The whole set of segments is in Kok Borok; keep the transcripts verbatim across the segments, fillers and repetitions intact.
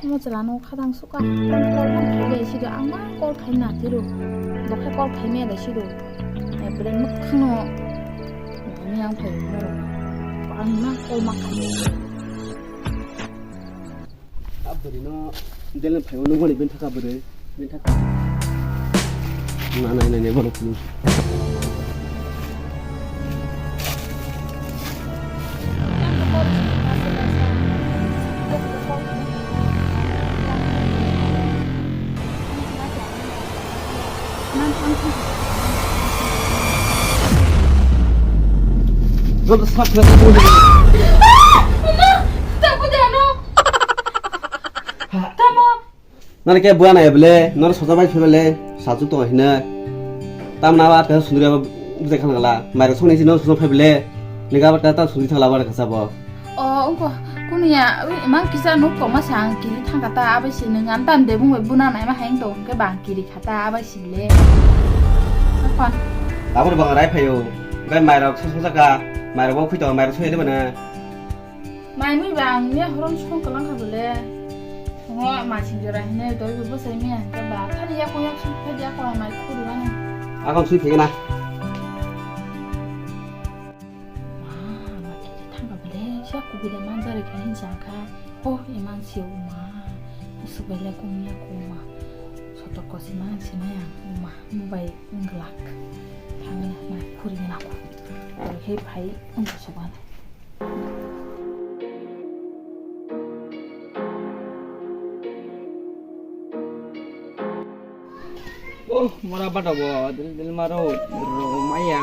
Mo chwla no khatang suka. Call man khai le sido ang ma call khai na tiro. Bo khe call khai me da sido. Ai bren muk khano. Ni ang phai mo. Ang ma call ma khai. Abri no del phai no ngoni ben thaka bwrwi. Na, na, na, na, bono kunu. Joto sak sak. Tamo. Nani khe bua nai bele, nor soja bai phibele, sachu to hina. Tamna ba ta sundri ba bujai khana gala, mairok songni sino soja phai bele, lega ba ta sundri thangla ba kasa bo. O, ungko, kunuya, ui, emang kisa nuk koma sang kiri thangka ta abai si nung an tam de bung bai buna nai ma haing to, ke bang kiri khata abai si le. Kon. Abor bang rai phayo, gai mairok song song jaka, mairok bo phui to, mairok song de bana. Mai mui ba ang miya horom song kalang kha bole. Ngo mai sing jora hine doi bo bosai miya hingke ba thani yak yak song thadi yak mai khuri bana. Akon sui phege na. Ma, ma kiri thangka bole. Siya kubile manjari kha hin jangkha. Oh, emang siya uma. Usuk bele kumya kuma. Sotok kosi mang sinaya uma. Mubai unglak. Thangna mai khuri na ko. Hei phai ungko soban. Oh, mora bata bo, dil dil maro, ro maya.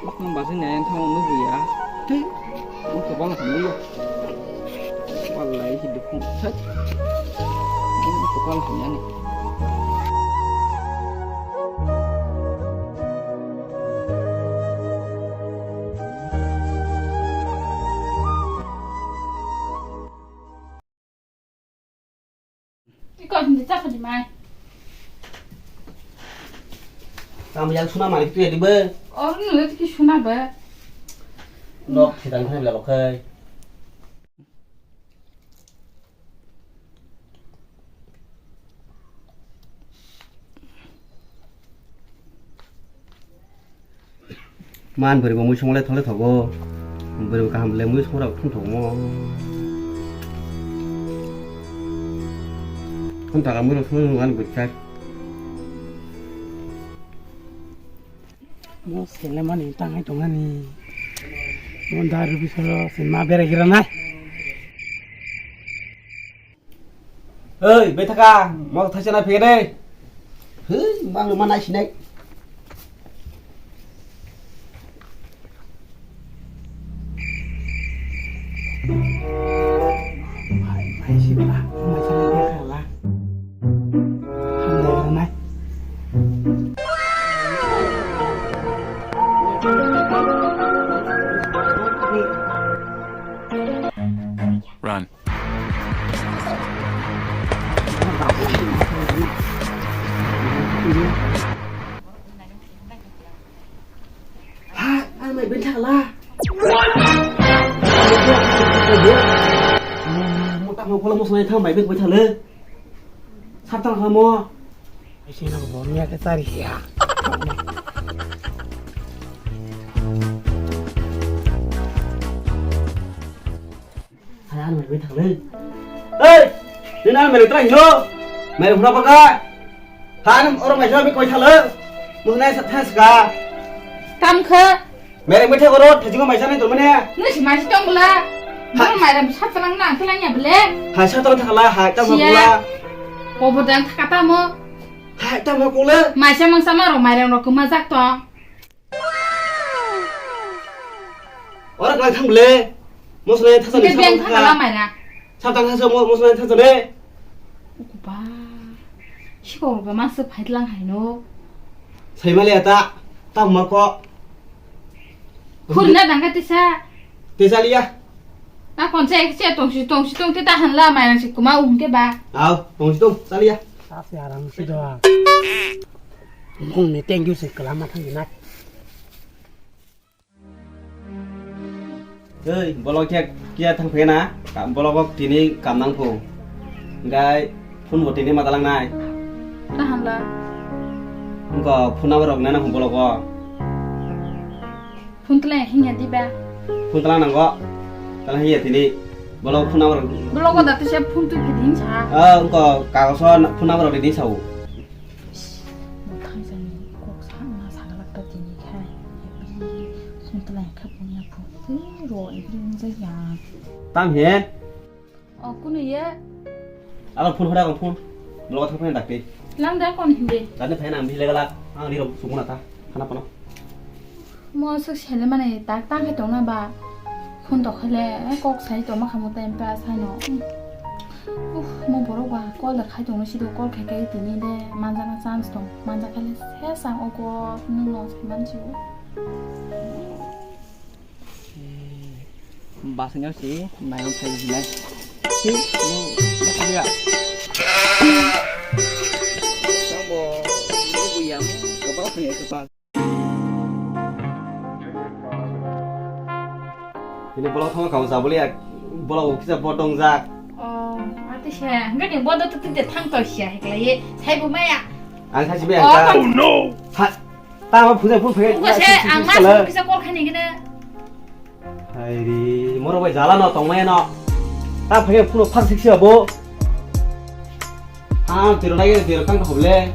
Lak nang basi na yang thang nubu ya. Tei, mo to bang thang yo. Wallahi hidup pun. Sat. Mo to bang thang ya ni. Iko hindi chakha di mai. Tamo yang suna mari tu ya di be. Or nu itu ki suna be. Nok sidang thani bela lokai. Man bwrwi bo mui songmole thole thogo. Bwrwi bo kaham le mui songrok thung thogo. Thung taka mui rok songmole nung ani bwchai. Mo sele mani tangai tongani. Mo daru bisoro se ma berai gira nai. Oi, bethaka, mo thaisa na phege de. Hei, mang ma nai sinai. Mai, mai si ba, mai sa na dia kala. Hamdai nai. Run. Ha, ang mai bentha la. Mo ta mo kola mo sanai thang mai bentha le. Satang ha mo. Isi na bo miya ke tari ya. Hai, ano mai bentha le. Ei, nini ano mai trai hino. Mai huna baka. Han, oro mai sabi koi thalo. Musnai sa thas ka. Kam kha. Mere mui thai oro thajingo mai sanai dormane. Nui si mai si tong bula. Ha. Bula mai ram sat talang na, talang ya bele. Hai sat talang thakala, hai tamo Siya. Bula. Kobo dan thakata mo. Hai tamo bula. Mai sa mang sama ro mai ram ro kuma jak to. Ora kala thang bele. Musnai thasa ni. Ke beng thakala mai na. Sat talang thasa mo, musnai thasa ne. Ba, sikoro ba masa phaitlang haino. Saimali ata, ta mako. Khurna dangka tisa. Tisa liya. Na konse ekse tongsi tongsi tong tita hanla mai nang si kuma ungke ba. Au, tongsi tong, ta liya. Tasi arang si doa. Mung ni thank you si kelama thang nak. Ei, bolok khe kiya thang phena? Ka-, bolok kok tini kam nang pho. Hingkai phone bo tini ma talang nai. Kaham la. Wngkha phone number rok nana hum bologo. Phone tla hingya diba. Phone tla nango. Tla hingya tini. Bolo phone number. Bologo da tisa phone tu phiding sa. Ah, wngkha kagoso phone number rok di sao. Mothang jani kok sa ma sa galak ta tini khai. Phone tla kha phone ya phone. Ro ibri unjaya. Tam he. O, kunu ye? Abo phone hora ko phone. Blogo thang phone dakti. Lang da kon hindi. Tadi phone ang bile gala. Ang riro sukuna ta. Hana pano. Mo suk sele mane tak tak he tongna ba. Phone to khele, eh, kok sai to ma khamu time pass hai no. Uf, mo borok ba call da khai tongno sido call khai khai tini de manjana chance tong. Manja khele se sang o kok nung no sai manchi o. Basing si naiyong thai jinai. Si, no, no, kuliah. Tangbo, no, buyang, kebal, kebal. Ini bolok thangma kamu sabuli ya, bolok kisa bodong jak. Oh, ati se, enggak nih, bodoh tuh tidak thang tau sia, heklai, saya bu maya. Ang sachi be Oh, ang ta. Oh, no. Ha, ta ma phunai phun phai. Buka se, ang mas kisa call khani gini. Hai ri, moro bai jala no tongmaya no. Ta phai phun phak sik sia bo. Ha, tiro lagi tiro kang khoble.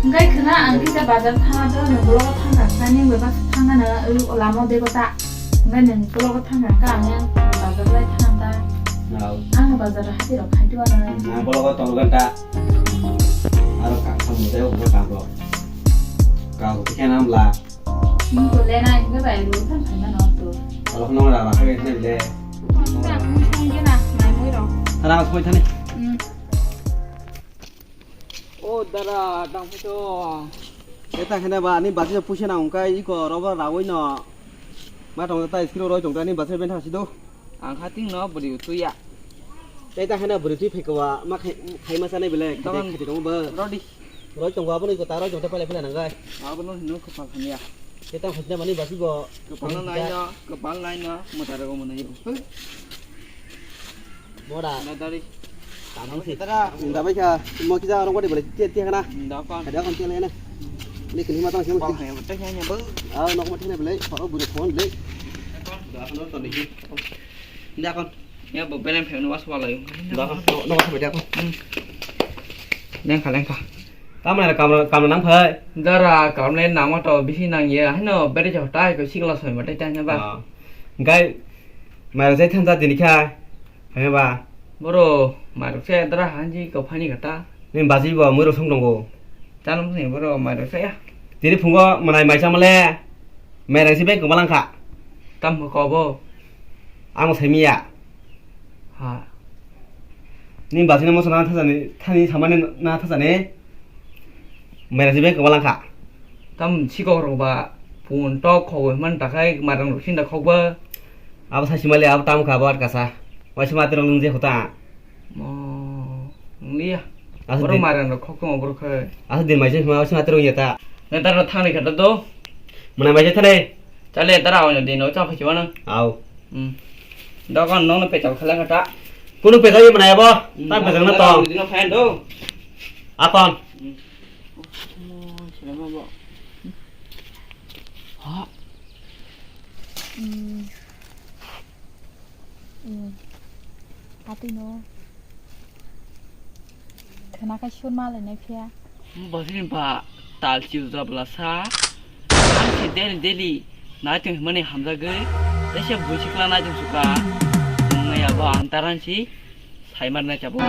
Engkai khna ang kisa bazar thangna do, nung bolo thangkha, nini bai bas thangna na, lamo dego ta. Engkai nung bolo thangkha, ang yang bazar lai thangna ta. Nau. Ang bazar hati rok khai tuwa na. Nang bolo ko tong ganta. Aro ka thang mo dego ko ta bro. Ka ko kena amla. Nung to le na, engkai bai lu thang khai na no to. Aro no ra ra khai ne le. Ang ta mui song je na, mai mui rok. Thana mas poi thani. Hmm. O dara, tang phaito. Eta khene ba, ani basi puisa na ungkai, iko roba rawoi no. Ma tong ta skiro roi tong ta ni basi ben thasi do. Ang khating no buri utuya. Eta khene buri tui phai kwa, ma khai, khai ma sanai bele, Tong khati tong ba. Rodi. Roi tong ba, boni ko ta roi tong ta pale pale nang gai. Abo no hino khapal hamya. Eta khajna mani basi bo. Khapal nai no, khapal nai no, mutare ko mani. Moda. Na dari. Tamang si. Tara. Inda bai kha. Mo kisa orang kau di balik tia tia kana. Inda kan. Ada kan tia lena. Ini kini matang sih. Bang hai betul hanya bel. Ah, nok mati na beli. Kalau buru phone beli. Dah kan nonton di. Inda kan. Ya bo belen phai no was wala yung. Dah kan. Nok mati dia kan. Lengkha lengkha. Tamai kam kam nang phai. Dara kam le nang ma to bisi nang ye. Hino beri jauh tai ko sikla soi ma tai tanya ba. Gai mai sai than ta dini kha. Haiba. Boro, mairok se dara hanji ko phani kata. Ni baji bo mui rosong tongo. Tanam se boro mairok se ya. Tini phungo manai maisa male. Mairang si bai komalang kha. Tam ko bo. Ang sai miya. Ha. Ni baji na mosa na thajani, thani samani na thajani. Mairang si bai komalang kha. Tam sikok rok ba pun tok khogoi man takhai mairang rok sinda khok ba. Abo sai simali abo tam kha abo atkasa. Waisa matirok nung je khota. Mo, nung liya. Asa Borok din mairang rok khok tong borok khai. Asa din maisa sima waisa matirok ya ta. Neta rok thang ni khata do. Muna maisa thane. Chale tara awno din o chang phachi wana. Au. Hmm. Dokan nong no pechal khala khata. Kunu pechal ye muna abo. Hmm. Tak pechal na to. Dino khayan do. Akon. Hmm. Oh, sila ma bo. Ha. Hmm. Hmm. Atwi no. Khna khai sur ma lai nai phiya. Bosni ba tal chiu jabla sa. Ang si daily daily nai tong mani hamjagwi. Tei se buisikla nai tong suka. Nungya bo ang taran si. Saimar nai chabo.